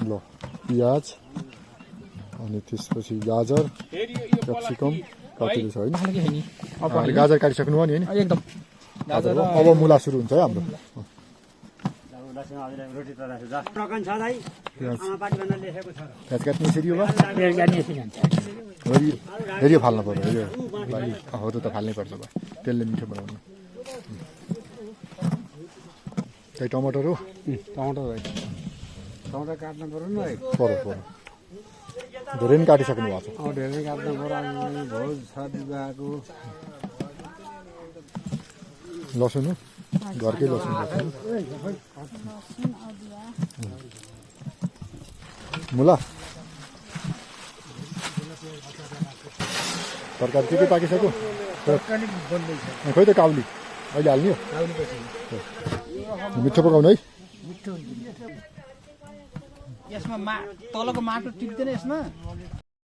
ल प्याज अनि त्यसपछि गाजर क्याप्सिकम कतिले छ हैन गाजर काटिसक्नु भयो नि हैन एकदम गाजर अब मुला सुरु हुन्छ है हाम्रो प्याज काट्ने यसरी हो हेरियो फाल्नु पर्यो हो त फाल्नै पर्छ भयो त्यसले मिठो बनाउनु त्यही टमाटर हो टमाटर काट्नु पर्यो नि पर्यो धेरै नै काटिसक्नु भएको छ धेरै काट्नु पर्यो भोज छ विवाहको लसुन हो घरकै लसुन मुला तरकारी के पाकिसक्यो खोइ त काउली अहिले हाल्ने हो मिठो पकाउनु है यसमा तलको माटो टिप्दैन यसमा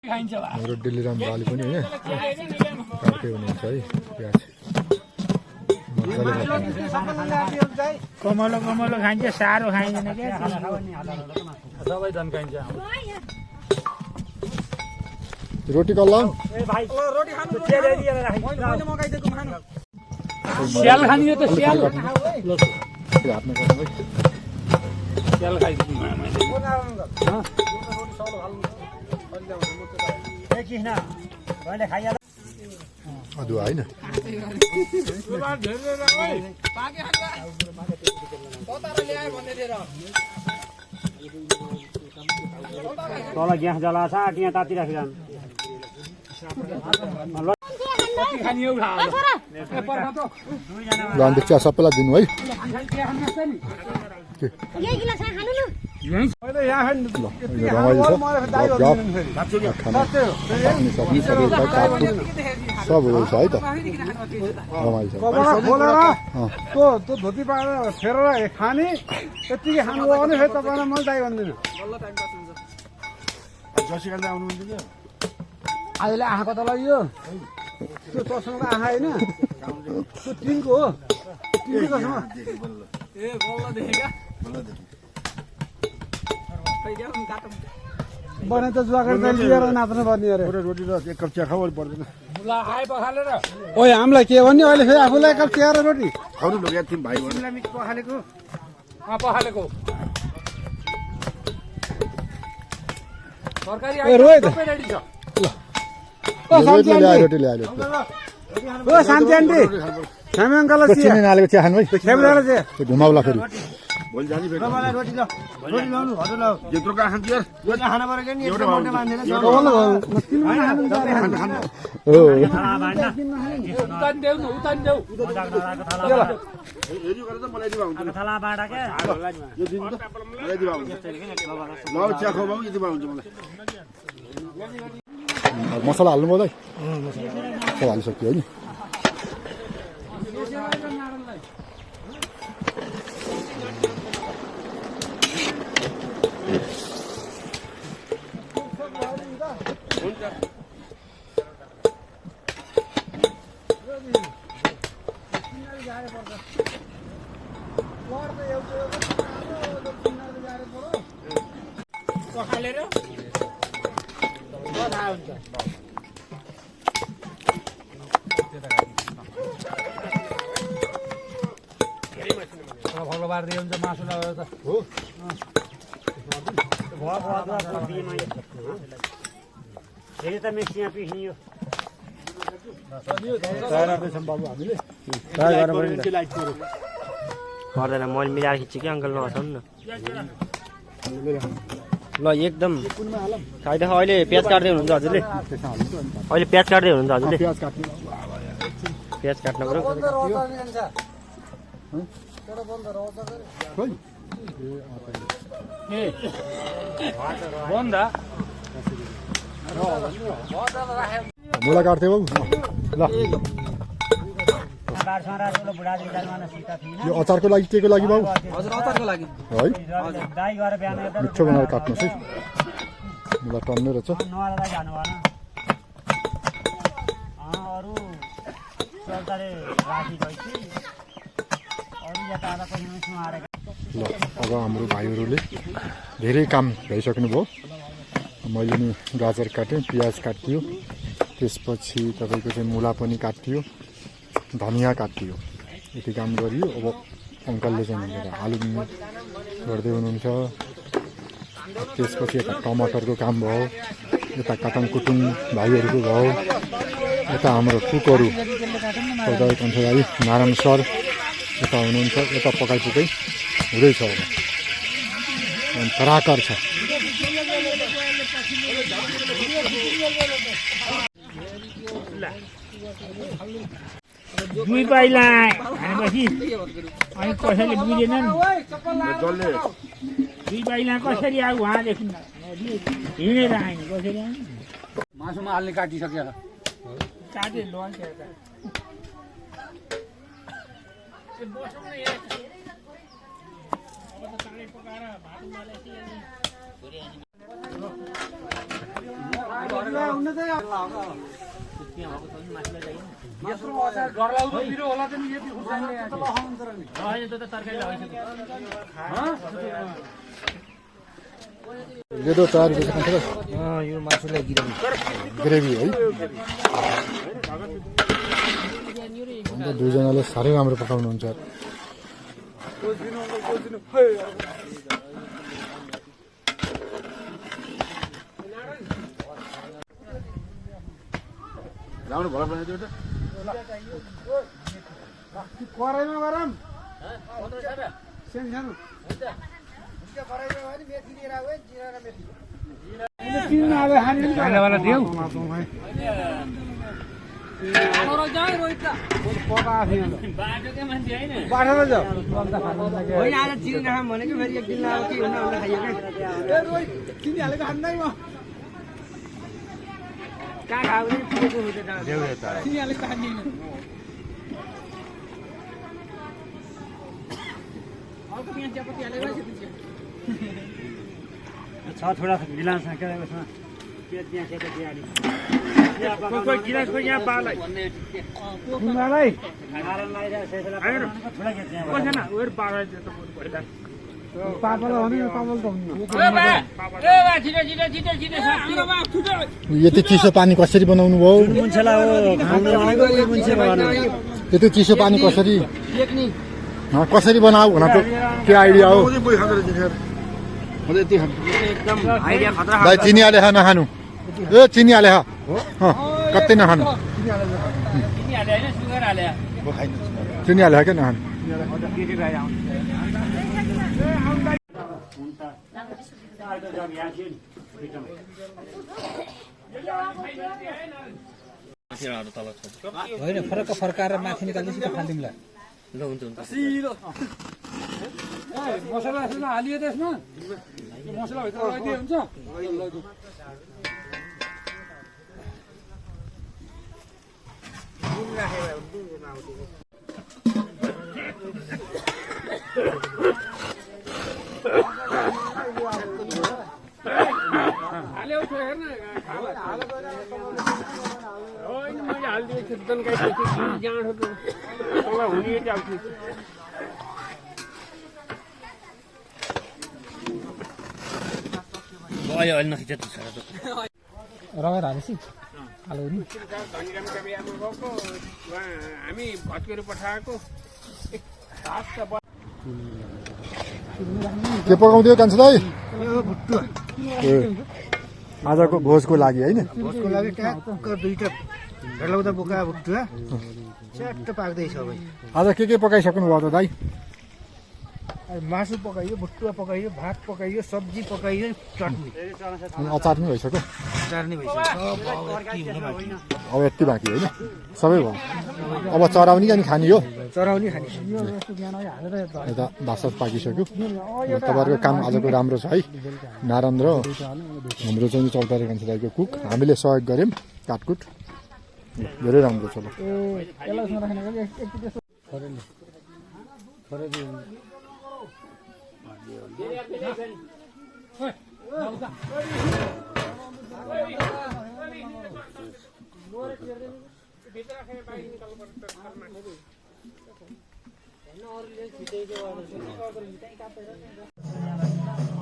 खाइन्छ हाम्रो डिल्लीराम बाली पनि हैन कार्कै हुनुहुन्छ है प्याज कमलो कमलो खाइन्छ सारो खाइँदैन क्या सबै धन्काइन्छ रोटी कल्ला स्याल खाने त स्याल हातमा गर्नु है स्याल खाइदिनु अदुवा हैन तल ग्यास जला छ यहाँ ताती राखिरहनु ल अन्त चिया सबैलाई दिनु है रमाइलो सब रहेछ है त रमाइलो त्यो धोती पाएर फेरेर खाने त्यतिकै खानु भयो भने फेरि तपाईँलाई मैले दाइ भन्दिनँ अहिले आँखा कता लगियो त्यो चस्माको आँखा होइन त्यो टिनको हो टिनको चस्मा बने त जुवाकर लिएर नाच्नु पर्ने अरे रोटी र एक कप चिया खाऊ पर्दैन ओइ हामीलाई के भन्ने अहिले फेरि आफूलाई एक कप चिया र रोटी खाउनु लोग्या थियौँ भाइ पखालेको तरकारी रोहित रेडी छ रोटी ल्यायो ओ शान्ति आन्टी श्यामी अङ्कललाई चिया चिनी नालेको चिया खानु है खेप्दाएर चाहिँ त्यो घुमाउला फेरि रोटी ल्याउनु हजुर यत्रो का खान्थ्यो रोटी खान पर्यो के नि एउटा मोटे मान्छेले उतान देऊ हेरि गरेर मलाई दिवा हुन्छ थला बाडा के यो दिनु त मलाई दिवा हुन्छ ल चिया खाऊ बाबु यति हुन्छ मलाई मसला हाल्नु पर्दै सब हालिसक्यो है नि भगवान दिए हुन्छ मासु लगाएर त हो फेरि त मिक्सीमा पिस्ने यो पर्दैन मैले मिलाएर खिच्छु कि अङ्कल नहसाउनु न ल एकदम खाइदेखि अहिले प्याज काट्दै हुनुहुन्छ हजुरले अहिले प्याज काट्दै हुनुहुन्छ हजुरले प्याज काट्नु पर्यो मुला काट्थ्यो बाबु ल यो अचारको लागि के को लागि बाबु हजुर अचारको लागि है मिठो बनाएर काट्नुहोस् है मुला टन्नै रहेछ ल अब हाम्रो भाइहरूले धेरै काम भइसक्नुभयो मैले नि गाजर काटेँ प्याज काटियो त्यसपछि तपाईँको चाहिँ मुला पनि काटियो धनियाँ काटियो यति काम गरियो अब अङ्कलले चाहिँ आलु गर्दै हुनुहुन्छ त्यसपछि यता टमाटरको काम भयो यता काटङ कुटुङ भाइहरूको भयो यता हाम्रो कुकहरू कान्छा नारायण सर यता हुनुहुन्छ यता पकाइपुकाइ हुँदैछ अब तराकर छ दुई पाइला भनेपछि अनि कसैले बुझेनन् दुई पाइला कसरी आऊ उहाँदेखि हिँडेर आएन कसरी आएन मासुमा हाल्ने काटिसकेर काटे लोन लेदो तयार भइसक्छ यो मासुलाई ग्रेभी है अन्त दुईजनाले साह्रै राम्रो पकाउनुहुन्छ कराईमा गरम थोड़ा गिलास कोही गिलास कोही यहाँ बालै यति चिसो पानी कसरी बनाउनु भयो यति चिसो पानी कसरी कसरी बनाऊ भन त के आइडिया हो भाइ चिनी हाले नखानु ए चिनी हाले कतै नखानु चिनी हाले क्या नखानु होइन फरक फर्काएर माथि निकाल्दै सिधै फालिदिउँला ल हुन्छ हुन्छ मसला हालियो त्यसमा मसला भित्र लगाइदिए हुन्छ अहिले नखिच रगत हालेपछि हामी भत्केर पठाएको के पकाउँथ्यो कान्छा दाइ आजको भोजको लागि होइन भोजको लागि कुकर दुईटा भेलाउँदा बोका भुटुवा च्याट्ट पाक्दैछ भाइ आज के पकाइसक्नु भयो त दाइ मासु पकाइयो भुटुवा पकाइयो भात पकाइयो सब्जी पकाइयो चटनी अचार पनि भइसक्यो अचार नै भइसक्यो अब यति बाँकी होइन सबै भयो अब चराउने अनि खाने हो चराउने खाने यता भात पाकिसक्यो तपाईँहरूको काम आजको राम्रो छ है नारायण र हाम्रो चाहिँ चौतारी कान्छा दाइको कुक हामीले सहयोग गऱ्यौँ काटकुट धेरै राम्रो छ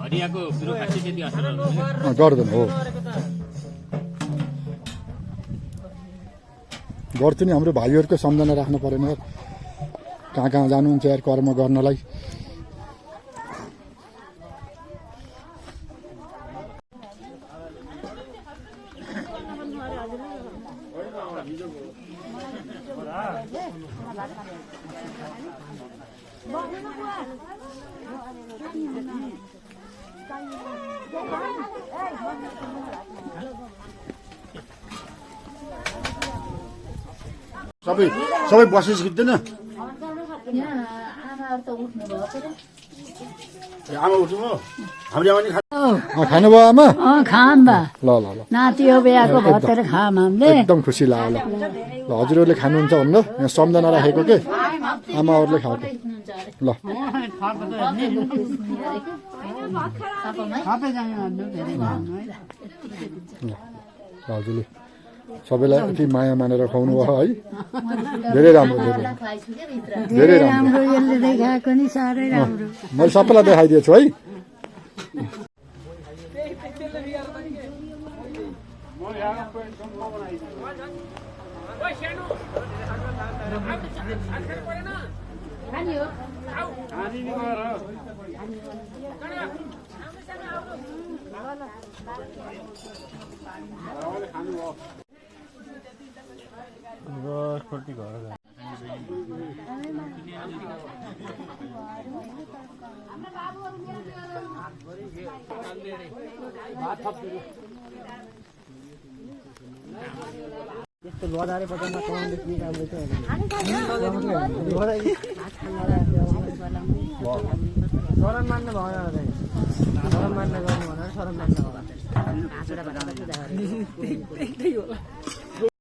हरियाको बिरुवाखाँची त्यति असर गर्दैन हो गर्छु नि हाम्रो भाइहरूको सम्झना राख्नु परेन यार कहाँ कहाँ जानुहुन्छ यार कर्म गर्नलाई सबै बसेस खिच्दैन आमा उठ्नु हाम्रो आमा नि खानुभयो आमा खाम बा ल ल ल नाति हो बिहाको भतेर खाम हामीले एकदम खुसी लाग्यो ल हजुरहरूले खानुहुन्छ भन्नु यहाँ सम्झना राखेको के आमाहरूले खाएको ल हजुरले सबैलाई यति माया मानेर खुवाउनु भयो है धेरै राम्रो धेरै राम्रो यसले देखाएको नि साह्रै राम्रो मैले सबैलाई देखाइदिएछु है यस्तो बजारे बजारमा कमाउनु देख्ने काम रहेछ शरण मान्न भएन शरण मान्न गर्नु भनेर शरण मान्न होला